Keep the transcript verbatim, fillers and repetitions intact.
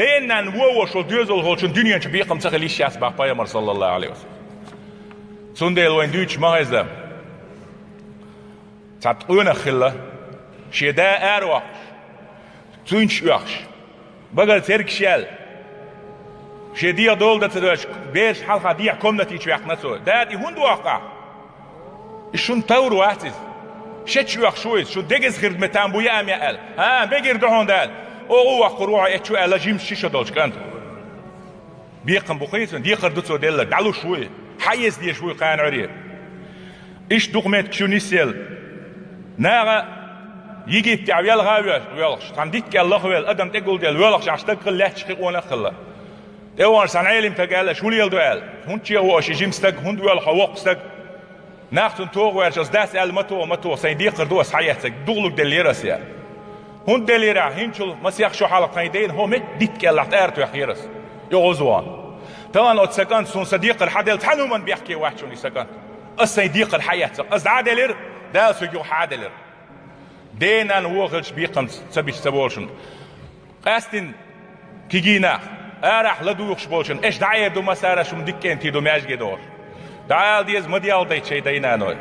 Ден-нана вон волуш волу доьзалхочун дуьнен чу бекхам ца хила йиш яц боху пайхамар, саллаллаху Ӏалайхи ва саллам. Цундела вайн дуьйцуш ма хеза. Цхьа къонах хилла, шен да аравоккхуш, цуьнчаш оьхуш, багара цергаш яьлла, шен дегӀ дола дан ца доьжуш, бераш хьалха дехьа комнатичу ваьккхина цо. Дада, и хӀунда воккху ахь? И шун тавр вац иза. Шечу оьхуш ву иза, шун дегаза хирда метан бу яа меа аьлла. ХӀа, мегар ду хьуна, Дада. Оха а воккхур ву хьо эчу аьлла, жимчу ши шо долчу кӀанта. Бекхам бу кхин цунна, декхар ду цо делларг, дӀалуш вуй, хьаэца дезаш вуй кхана Ӏуьйре. Иштта дукха меттигаш ю нисъелла. Наха Египтехь велха а воьлхуш, цхьана дитта кӀел лахвелла, адам тӀегулделла воьлхуш, ахь стаг хилла лаьтташ кхин къонах а хилла. ТӀеваханчу цхьана Ӏелим стага аьлла, шу леладо аьлла. ХӀунда чехьо аша и жима стаг, хӀунда воьлху хьо воккха стаг? Нах цунна тоха гӀерташ, аса дас аьлла, ма тоха, ма тоха, сайн декхар ду аса хьаэцнарг, духалург деллера аса яа. ХӀунда деллера ахь, хӀинцачул масех шо хьалха тхайн дайна, хӀо метта дитта кӀел лахь тӀара тоьхнера аса, и гӀоза вахана. Тахана оцу сан кӀанта суна сан декхар хьаделла, цхьана хӀуманна бехке вац шуна и сан кӀант. Аса сайн декхар хьаэцнарг, аса дӀа а делира, Дала соьга юха хьа а делира. Ден-нана вон хилча бекхам ца бича ца болу шуна. Къаьстина кегий нах, арахь ладугӀуш болчун, аша дӀаэр ду массара шуна дика кӀентий ду маьждиге догӀуш. ДӀаала деза, ма делла дайта шайн дай-наной.